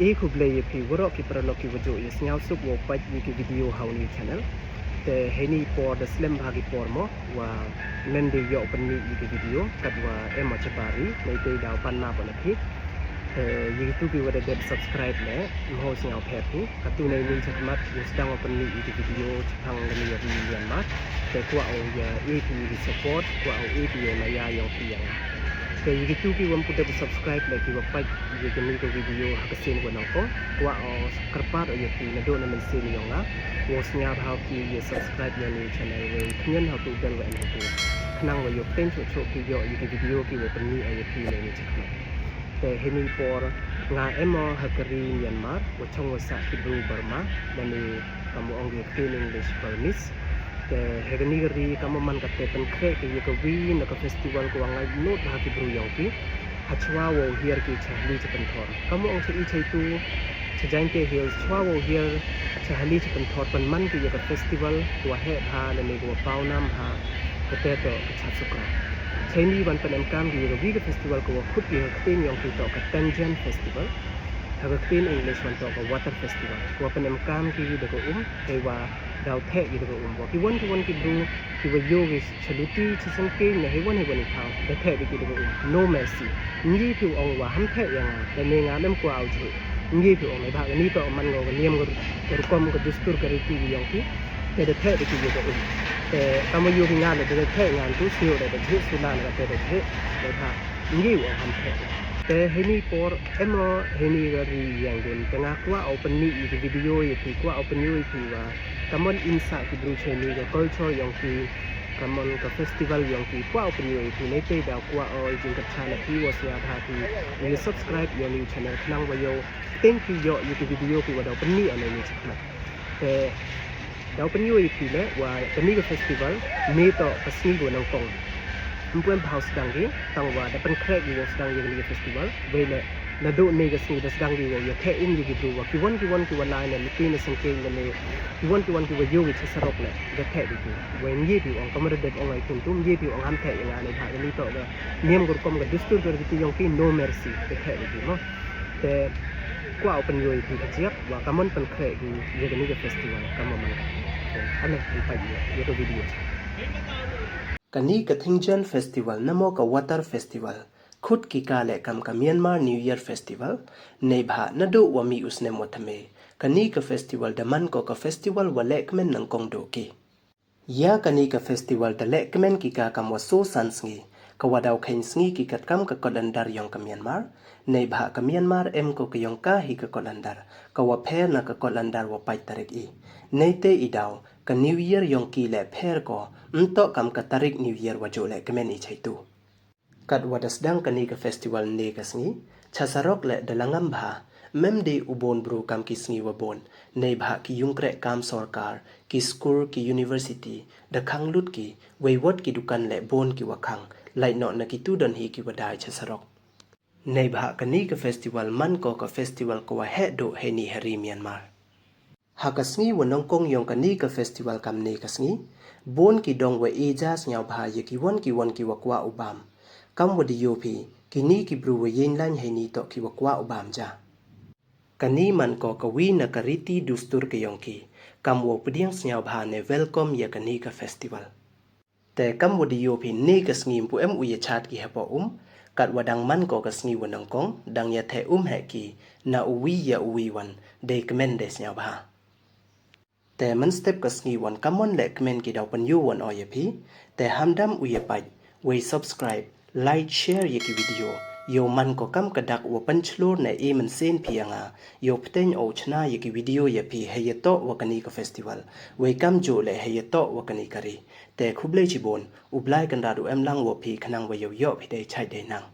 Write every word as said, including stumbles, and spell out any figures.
E khublei ya phi waroh ki paralok ki wa jooh ya sngewsuk wow pait ya ki video ha u new channel. Te heini por da slem bha ki por mo wa ym em de yoh pynmih ya ki video katwa em o chabar i, neitei daw pan map o na phi. Te ya kitu ki wa da dep subscribe le, ym hoi sngewpher phi. Katu neini chakhmat u sdang o pynmih ya ki video chaphang kani ka ri Myanmar. Te kwah o ya e phi ya ki support, kwah o e phi ya maya yong phi ya nga. Te ya kitu ki wa ym pu dep subscribe le, ki wa pait ya kani ka video ha ka sien wa nyngkong, kwah o kyrpad o ya phi nadooh na mynsiem yong nga wow sngewbha phi ya subscribe ya u new channel, wei khñian ha u bell wa em ha u, khnang wa yoh pteng chooh chooh phi yoh ya ki video ki wa pynmih o ya phi neini chakhmat. Te heini por nga em o ha ka ri Myanmar, wa chong wa sah ki bru Burma, lane kam wa ong ya ka ktien English Burmese. Te ha kani ka ri kam wa man kate pynkhreh ki ya ka wi na ka festival ka wa ngait nud ha ki bru yong ki, hachwa wow hiar ki cha hali cha pynthor. Kam wa ong cha i cha itu, cha Jaintia Hills, chwa wow hiar cha hali cha pynthor pynman ki ya ka festival ka wa heh bha lane ka wa pawnam bha, kate toh ka Chhat Sukra. Chaini wan pynemkam ki ya ka wi ka festival ka wa khut ki ha ka ktien yong ki toh ka Tenjen Festival, ha ka ktien English wan toh ka Water Festival. Ka wa pynemkam ki da ka um, hei wa daw theh ki da ka um. Wa kiwon kiwon ki bru ki wa yoo ki cha luti cha sangkeiñ ne heiwon heiwon i thaw, da theh da ki da ka um. No mercy. Ym ye phi u ong wa ham theh ya nga, lane nga ym em kwah o u jheh. Ym ye phi u ong, neibhah kani toh man ko ka niam ka ru-, ka rukom ka dustur ka riti ki yong ki. Te da theh da ki ya ka um. Te kam wa yoo phi nga le da theh nga, tu sñiaw da jheh, sula na te da jheh. Neibhah ym ye u ong ham theh. Te heini por em o heini ka ri Yangon, te nga kwah o pynmih ya ki video ya phi, kwah o pynyoo ya phi wa kamon im sah ki bru chaini, ka culture yong ki, kamon ka festival yong ki, kwah o pynyoo ya phi. Neitei daw kwah o i jingkyrchan na phi wow sngewbha phi ya subscribe ya u new channel, khnang wa yoh pteng phi yoh ya ki video ki wa daw pynmih o neini chakhmat. Te daw pynyoo ya phi le wa kani ka festival, ynne toh ka sngi ka wa nyngkong. Ym pu em bha u sdang ki, tang wa da pynkhreh ki wow sdang ya kani ka festival. Wei le nadooh ynne ka sngi da sdang ki wow ya theh um ya ki bru, wa kiwon kiwon ki wa lai na luti na sangkeiñ lane kiwon kiwon ki wa yoo ki cha sarok le, da theh da ki. Wei ym ye phi u ong, kam wa da dep ong i khun tu, ym ye phi u ong ham theh ya nga, neibhah kani toh ka niam ka rukom ka dustur ka riti yong ki, no mercy, da theh da ki mo. Te kwah o pynyoo ya phi ka jiak wa kamon pynkhreh ki ya kani ka festival, kam wa man ka. Te ale pynpait ya ka video. Kani ka Tenjen Festival, namo ka Water Festival, khut ki ka le kam ka Myanmar New Year Festival, neibhah nadooh wa mih u snem wa thymme, kani ka festival da man ko ka festival wa lehkmen nyngkong dooh ki. Ya kani ka festival da lehkmen ki ka kam wa soo san sngi, ka wa daw kheiñ sngi ki katkam ka calendar yong ka Myanmar, neibhah ka Myanmar em ko ka yong ka hi ka calendar, ka wa pher na ka calendar wa pait tarik i. Neitei i daw, ka New Year yong ki le pher ko, ym toh kam ka tarik New Year wa jooh lehkmen i chaitu. Katwa da sdang kani ka festival ynne ka sngi, cha sarok le da la ngam bha, ym em de u boon bru kam ki sngi wa boon, neibhah ki yungkreh kam sorkar, ki skur, ki university, da khang lut ki, wei wot ki dukan le boon ki wa khang, lait noh na kitu don hi ki wa dai cha sarok. Neibhah kani ka festival man ko ka festival ka wa heh dooh heini ha ri Myanmar. Ha ka sngi wa nyngkong yong kani ka festival kam ynne ka sngi, boon ki dong wa e ja sngewbha ya kiwon kiwon ki wa kwah u bam. Kam wa da yoo phi, kini ki bru wa yeng lain heini toh ki wa kwah u bam ja. Kani man ko ka wi na ka riti dustur ka yong ki, kam wow pdiang sngewbha ne welcome ya kani ka festival. Te kam wa da yoo phi, ynne ka sngi ym pu em u ya chaad ki hapoh um, katwa dang man ko ka sngi wa nyngkong, dang ya theh um heh ki, na u wi ya u wi wan, dei kmen dei sngewbha. Te mynstep ka sngi wan kamon lehkmen ki daw pynyoo wan o ya phi, te ham dam u ya pait, wei subscribe, like, share ya ki video, yow man ko kam ka dak wa pynchlur ne e mynsiem phi ya nga, yow pteiñ o u chna ya ki video ya phi heiyatoh wa kani ka festival, wei kamjooh le heiyatoh wa kani ka ri. Te khublei chiboon, u Blai Kynrad u em lang wa phi khnang wa yow yoh phi dei chait dei nang.